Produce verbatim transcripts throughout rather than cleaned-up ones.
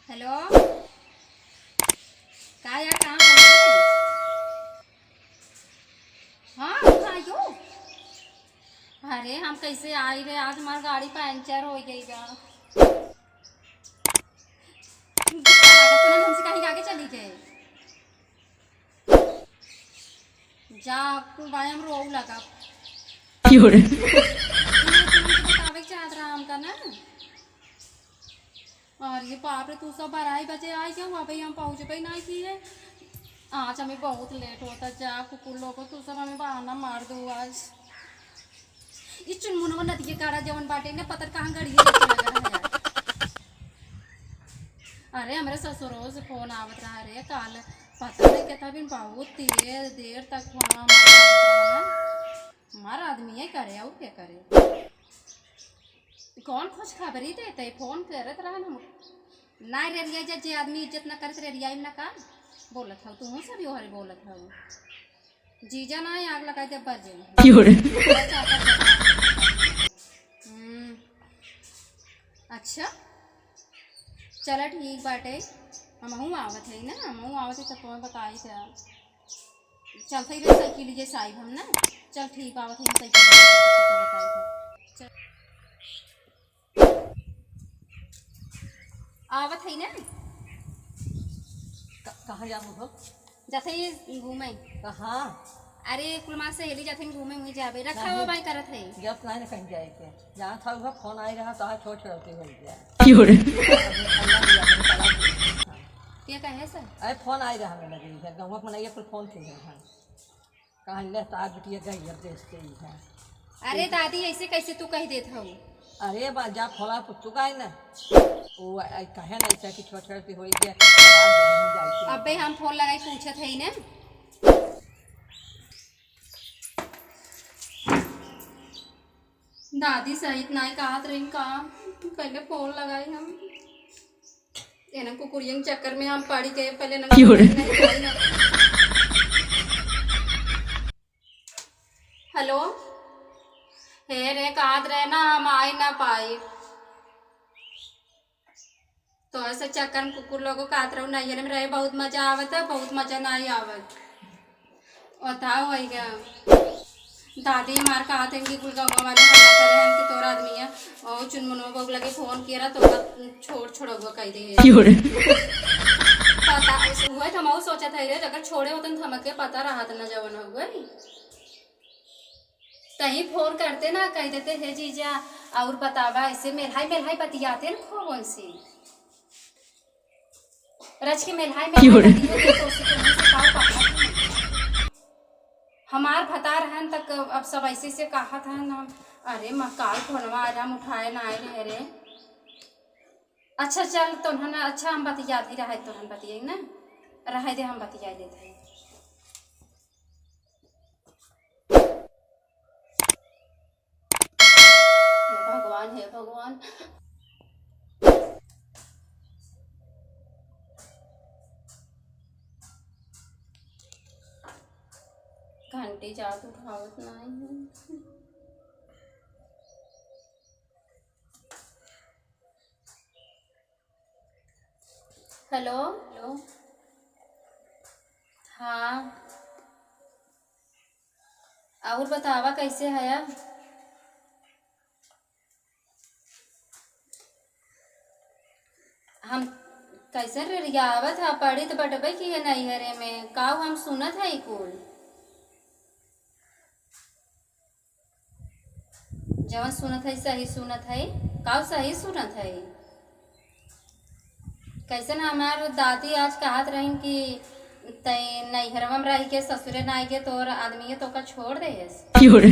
हेलो, का यार, कहाँ पहुँचे? हाँ, भाइयों, अरे हम कैसे आई रे, आज हमार गाड़ी पंचर होइ गई बा। लागत तो नहीं हमसे कहीं आगे चली गए। जा, तू भाई हम रोऊ लगा। क्यों रे? बतावे के चाहत रहा हमका ना। अरे बाप रे, तू सब बारह बजे आई गया, अबे हम पहुँचबे नहीं किए। आज हमें बहुत लेट होता, जा कुकुर लोगो, तू सब हमें बहाना मार दो आज। ई चुनमुनवा नदिया काड़ा जवन बाटे ना, पतर कहाँ गड़िए लेके लगा है। अरे हमरे ससुरो से फोन आवत रहा रे काल, पता नहीं केतना बिन बहुत देर, देर तक फोन आवत रहा ना। हमार आदमी है करे, और क्या करे? कौन खुशखबरी देते? फोन करत रहन हम। ना रेरिया जा, जे आदमी इज्जत ना करत रेरिया ना का? बोलत हौ, तू सब योहरे बोलत हौ। जीजा ना आग लगाई दे बर जे। क्यों रे? हम्म, अच्छा, चला ठीक बाटे, हमहू आवत है ना, हमहू आवत है तो तुम्हें बताई था। चलते ही साइकिल लिए साइब हम ना। चल ठीक, आवत है साइकिल लिए, तो बताई था। चल। आवत है ना? क-, कहाँ जाबू हो? जाते ही घूमे। कहाँ? अरे कुल मार सहेली जाते ही घूमे, वहीं जाबे। रखा नहीं। हो भाई करत है। जब नहीं ना कहीं जाए के। जहाँ था वहाँ फोन आई रहा, तो आज छोट छोट के हो गया। क्यों रे? अभी अल्लाह की याद में तलाक दे दिया। ते कहे सर? अरे फोन आई रहा मेरे लगे, गौवा के मनैया कुल फोन किए हैं। कहाँ ले तो आज बिटिया गई अब देश से ही है। अरे दादी, ऐसे कैसे तू कह देत हऊ? अरे बा, जा फोला पुच्चू गाय ना। वो आई कहे ना ऐसा कि छोट छोट के होई गया, तलाक दे नहीं जाए के। अबे हम फोन लगाई पूछत है ना। दादी सहित नाई कहत रही का, पहले फोन लगाई हम। एना कुकुरियन के चक्कर में हम पड़ी गए, पहले ना क्यों रे? नहीं जाई ना। हेलो, हे रे, कहत रहे ना हम आई ना पाई। तो ऐसे चक्कर में कुकुर लोगों का आत रहू, नैहर में रहे बहुत मजा आवत है, बहुत मजा नहीं आवत। और था वही गया। दादी हमार कहत हैं कि कुल गौवा वाले हल्ला करे हैं कि तोर आदमी है। और चुनमुनवा बहू लगे फोन किया रहा तो ओका छोड़ छोड़वा कह दे। क्यों रे? पता, वही तो हम सोचत है रे, अगर छोड़े होतन तो हमके पता रहत न जवन हो गई। तहीं फोन करते ना, कह देते, "हे जीजा, और बतावा, ऐसे मेल्हाई मेल्हाई बतियाते न खूब उनसे। रच के मेल्हाई मेल्हाई बतियाते तो उसे तो मुंह से का कहत हन?" हमार भतार हन तक अब सब ऐसे से कहत हन, हम, अरे माँ, काल फोनवा आज हम उठाए ना आए रहे रे। अच्छा चल, तोहन, अच्छा हम बतियात ही रहे, तोहन बतियाई ना, रहे दे, हम बतिया लेते हैं। हे भगवान, हे भगवान। घंटी जात उठावत नाही है। हेलो, हेलो। हाँ, और बतावा कैसे हया? हम कैसे रेरियावत हा, पढ़ित बटबे किहे नैहरे में, काऊ हम सुनत है कुल। जवन सुनत है सही सुनत है, काऊ सही सुनत है। कैसन हमार दादी आज कहत रही कि तै नैहरवा में रह के ससुरे ना आइगे, तोर आदमी तो का छोड़ देस। क्यों रे?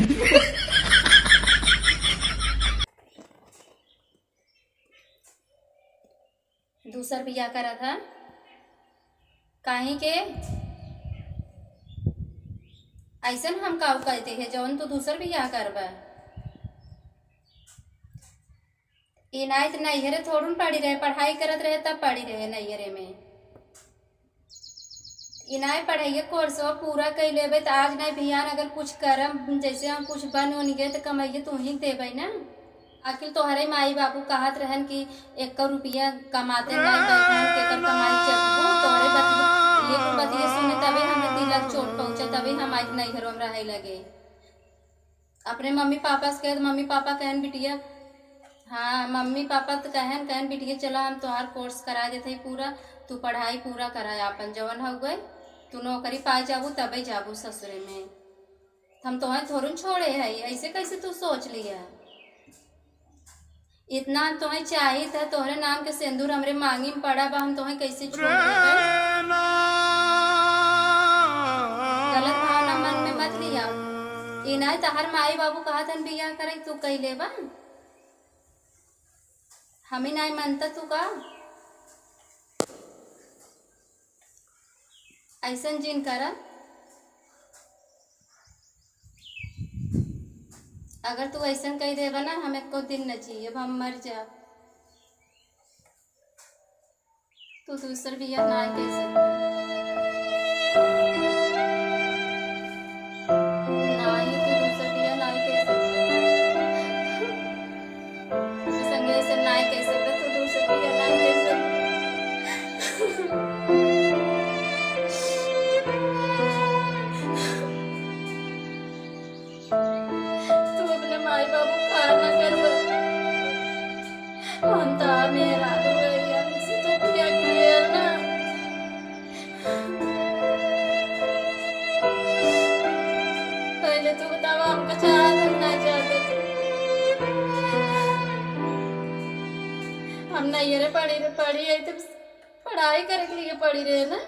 दूसर बियाह करत ह। काहे के? ऐसन हम काऊ कहते हैं जौन तू दूसर बियाह करबा? इनायत नैहरे थोड़ुन पढ़ी रहे, पढ़ाई करत रहे तब पढ़ी रहे नैहरे में। इनाय पढ़ाई के कोर्सवा पूरा कई लेबे त आज नाय बिहान अगर कुछ करम, जैसे हम कुछ बन उन गए त कमाइए तू ही देबे ना। आखिर तोहरे माई बाबू कहत रहन कि एको रुपया कमाते नाहीं बैठन, केकर कमाई चटबू, तोहरे बतिया, ये कुल बतिया सुने तबे हमें दिलक चोट पहुँचा, तबे हम आइके नैहरवा में रहे लगे। अपने मम्मी पापा से कहे, मम्मी पापा कहन बिटिया, हाँ, मम्मी पापा तो कहन, कहन बिटिया चला हम तोहार कोर्स करा देत हई पूरा, तू पढ़ाई पूरा करा आपन जवन हउए, तू नौकरी पा जाबू तबे जाबू ससुरे में। हम तोहे थोड़न छोड़े हई, ऐसे कैसे तू सोच लिया? इतना हम तोहे चाहित है, तोहरे नाम के सेंदूर हमरे मांगी में पड़ा बा, हम तोहे कैसे छोड़ देबे? गलत भावना मन में मत लिया। ई नाहीं तहार माई बाबू कहत हन बियाह करे, तू कई लेबा? हम ही नाहीं मानता तू का? ऐसन जिन करा। अगर तू ऐसन कही देबा ना, हम एको दिन न जियब, हम मर जाब। तू दूसर बियाह नाहीं कह सकता। नाहीं, तू दूसर बियाह नाहीं कह सकता। तू संगे ऐसे नाहीं कह सकता, तू दूसर बियाह नाहीं कह सकता। तू अपने माई बाबू का ना करबा। हम तो मेहरारू है, हमसे तो किया किया ना। पहले तू बतावा, हमका चाहत हम ना चाहत। हम नैहरे पढ़ी रहे, पढ़ी है तो पढ़ाई करे के लिए पढ़ी रहे ना।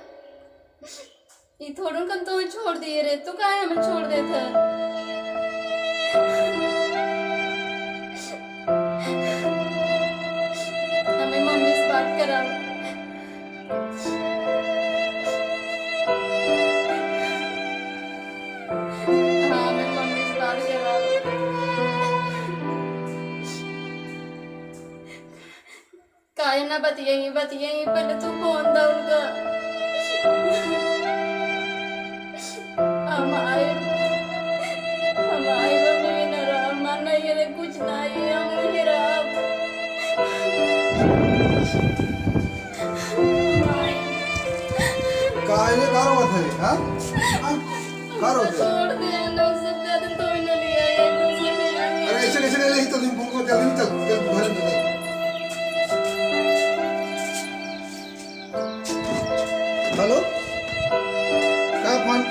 ई थोड़न कन तो छोड़ दिए रे, तू काहे हमें छोड़ देत है? हमें मम्मी से बात कराओ। हाँ, हमें मम्मी से बात कराओ। काहे ना बतियाई, बतियाई, पहले तू फोन दा उनका। हम आए, हम आए, मम्मी ना रहा, हमार नहीं है, कुछ नहीं है, हम नहीं रहा। हम आए। काहे रे, का होत है, हाँ? हाँ? का होत है? छोड़ दे, हम लोग सब का दिन तो ही ना लिया, एक दूसरे में आ गए। अरे, ऐसे कैसे ले ले, तो तुम फोन को जल्दी चल, चल, घर में चल। हेलो, का फोन,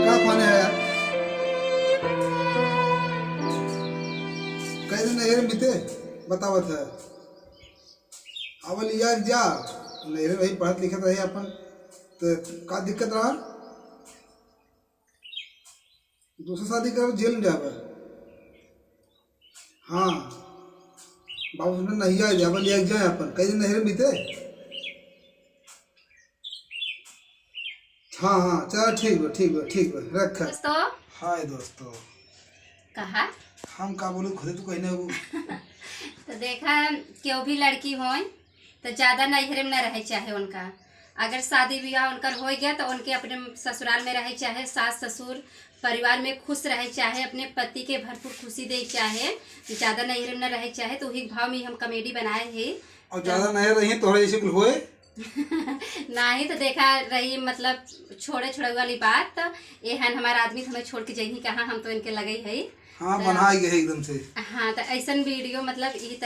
का फोन है यार? कई दिन नैहर बीते, बतावत है। अब यार जा, नैहर रही, पढ़त लिखत रही अपन, तो का दिक्कत रहा? दूसरा शादी करो, जेल में जाबे। हाँ, बाबू सुने नहीं आए, जाबे ले जाए अपन, कई दिन नैहर में बीते। हाँ, हाँ, चल ठीक बा, ठीक बा, ठीक बा, रख। दोस्तों। हाय दोस्तों। कहा? हम का बोलू, खुदे तू कहने हो। तो देखा, केहू भी लड़की होय, तो ज्यादा नैहरे में न रहे चाहे उनका। अगर शादी ब्याह उनकर हो गया, तो उनके अपने ससुराल में रहे चाहे, सास ससुर परिवार में खुश रहे चाहे, अपने पति के भरपूर खुशी दे चाहे, ज्यादा नैहरे में न रहे चाहे। तो वही भाव में हम कॉमेडी बनाए हैं। और ज्यादा नैहर रही, तोहरे जैसे कुल होए। नहीं तो देखा रही, मतलब, छोड़े छोड़े वाली बात। तो ये हन हमारा आदमी, तो हमें छोड़ के जइही कहाँ, हम तो इनके लगे ही है। हाँ, तो बनाई गए एकदम से। हाँ, तो ऐसन वीडियो, मतलब, यही तरह